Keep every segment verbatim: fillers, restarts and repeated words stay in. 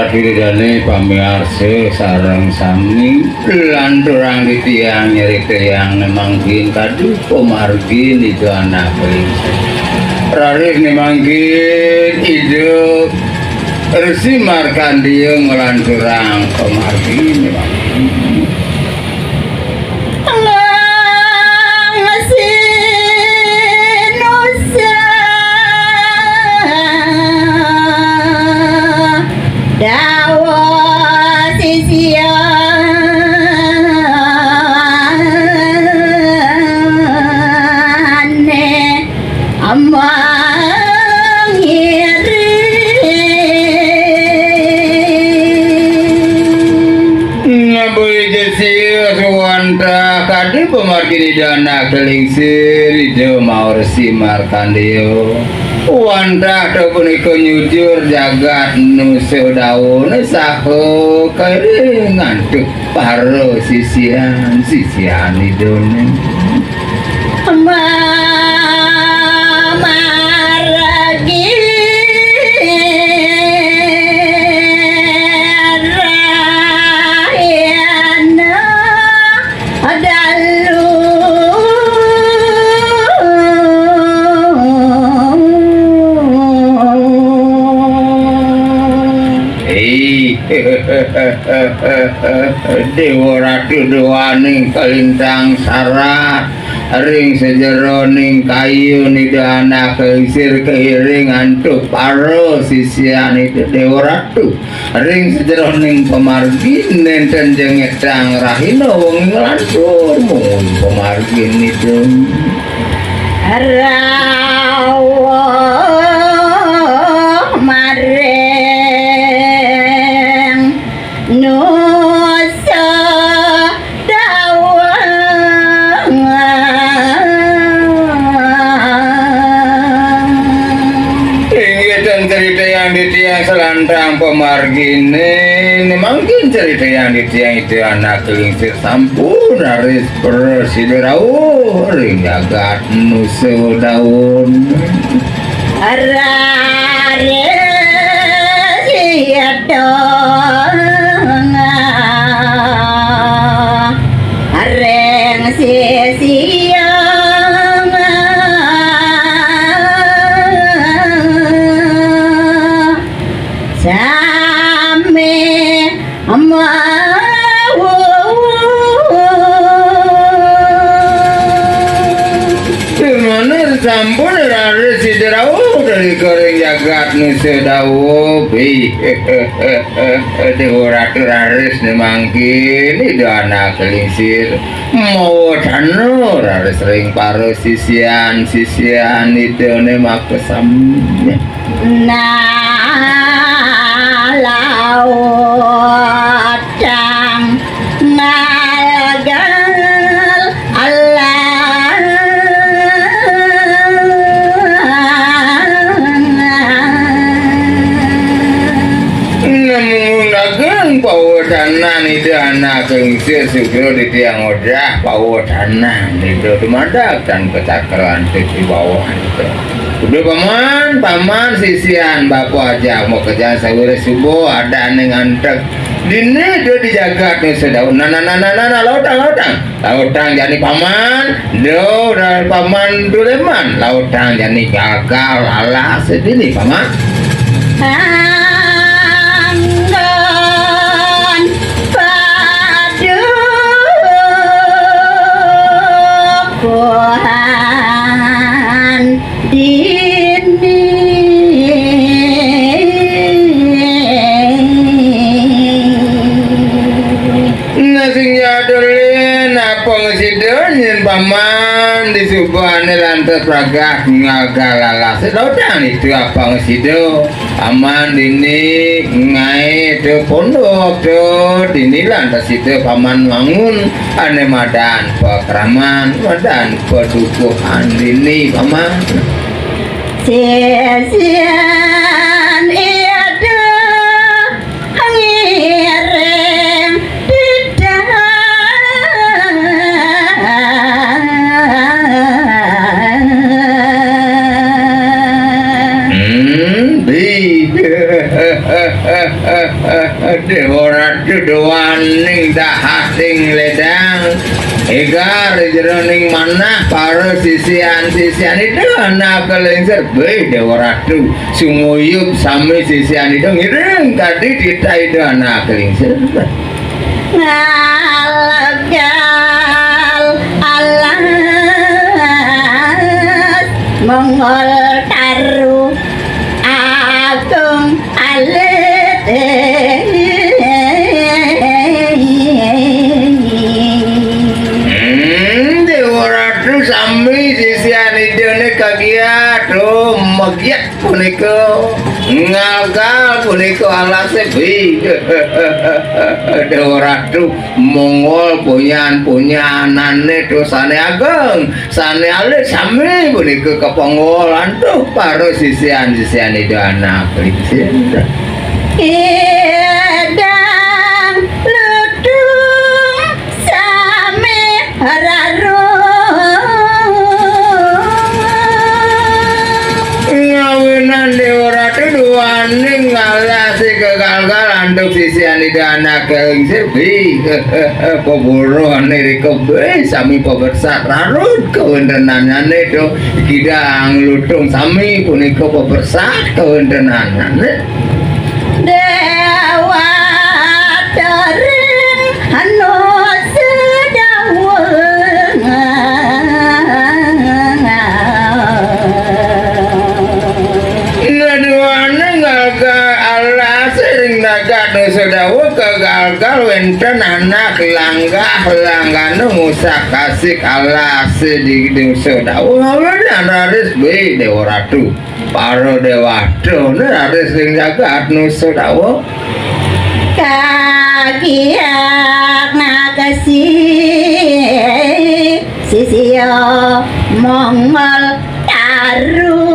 Ridane pamiarsa sareng sami, lanturang titiang nyritayang mangkin kadi pamargin Ida Anak Lingsir. Raris mangkin Ida Resi Markandeya nglanturang pamargin mangkin. Nang sinusa dawa sisiane amang ngiring. Ngabui jesius wantah kadi pamargin Ida Anak Lingsir, Ida Maursi Markandeya. Wantah ta punika nyujur jagat nusa daun saha kairing antuk para sisian, sisian Idane. Mamargi rahina dalu. Ih, Dewa Ratu Dewaning kalintang sarat ring sajeroning kayun Ida Anak Lingsir kairing antuk para sisian Ida Dewa Ratu. Ring sajeroning pamargi nenten jengetang rahina wengi nglantur mung pamargin Ida. Rauh maring nusa dawang. Inggih tan critayang titiang salantang pamargine, mangkin critayang titiang Ida Anak Lingsir sampun raris prasida rauh ring jagat nusa daun. Raris yadong ring sisiang sami mau. Dumaning sampun raris sida rauh dalika ring jagat nusa dauh. Ih, Dewa Ratu raris ne mangkin Ida Anak Lingsir mawacana raris ring para sisian, sisian Idane makasami. Nah, lautang ngalgal alang. Namung dagang pawedanan Ida Anak Lingsir sugra titiang odah pawedanan Ida dumadak tan kacakran titi bawah Ida. Udah paman, paman sisian bapa ajak makejang sawira suba adaning antek. Dini dia di jagat nusa dauh. Nah, nah, nah, nah, nah, nah, lautang, lautang. Lautang jani paman. Duh, dah paman duleman. Lautang jani gagal alas dini paman. Anggon padukuhan dini. Nah, sing jadulin, apa ngesida nyen paman disubane lantas pragah ngagal alas. Lautang itu apa ngesida. Paman dini ngae te pondok te dini lantas sida paman wangun ane madan pakraman, madan padukuhan dini paman. Sisian Ida ngiring didang. Hmm, di. Égar jeroning manah para sisian-sisian Ida Anak Lingsir, bih Déwa Ratu, sumuyub sami sisian Ida ngiring kadi titah Ida Anak Lingsir. Ngalgal alas Mongol Taru Agung Alit. Hmm, Déwa Ratu sami sisian Idané kagiat, oh, megiat punika. Ngalgal punika alasé, bih Déwa Ratu, Mongol punyan-punyanané to sané ageng, sané alit sami punika kaponggol antuk para sisian-sisian Ida Anak Lingsir. Idang lutung sami rarung. Ngawinan Déwa Ratu duaning alasé kagalgal antuk sisian Ida Anak Lingsir, bih, paburuhané rika, bih, sami pabersat rarud kawéntenananné to, kidang lutung sami punika pabersat kawéntenananné. Déwata ring Anusa Dawa. Ngaduaning alasé ring jagat Nusa Dawa kagalgal wénten anak langgah-langgahna ngusak-asik alasé di Nusa Dawa. Ngawinan raris, bih Déwa Ratu, para déwata raris ring jagat Nusa Dawa. Kagiak ngakasi sisia Mongol Tarung.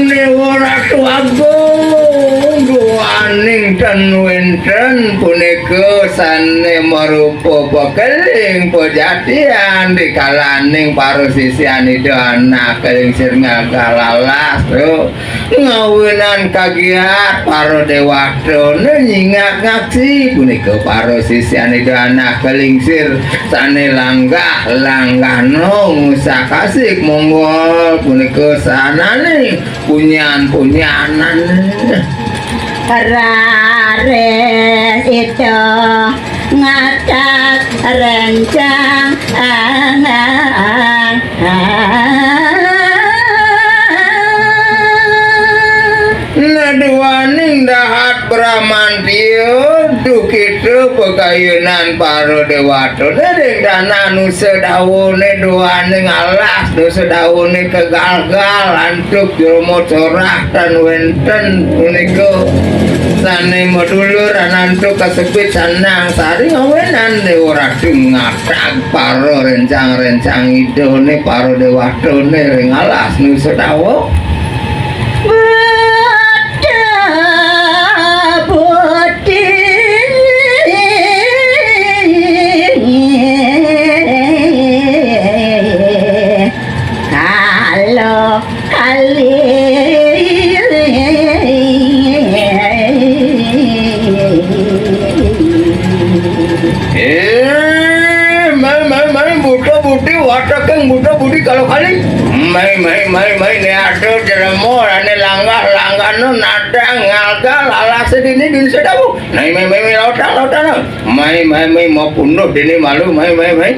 Déwa Ratu Agung, duaning ten wénten punika sané marupa pakeling pajatian di kalaning para sisian Ida Anak Lingsir ngagal alas, to. Ngawinan kagiat para déwata nyingak ngaksi punika para sisian Ida Anak Lingsir sané langgah-langgahna ngusak-asik Mongol punika sanané punyan-punyanan. Raris Ida ngatak rencang. Nah, duaning dahat Bramantya, duhkita pakayunan para déwata ring tanah Nusa Dawané, duaning alas Nusa Dawané kagalgal antuk jromo corah tan wénten punika sané madulur antuk kasebit Sandang Sari. Ngawinan Déwa Ratu ngatak para rencang-rencang Idané, para déwatané ring alas Nusa Dawa. Buta budi kala kali. Eh, mai, mai, mai, buta budi, wateking buta budi kala kali. Mai, mai, mai, mai, né ada jromo ané langgah-langgahna nadang ngalgal alasé dini di Nusa Dawa. Mai, mai, mai, mai, lautang, lautang. Mai, mai, mai, mapunduh dini malu, mai, mai, mai.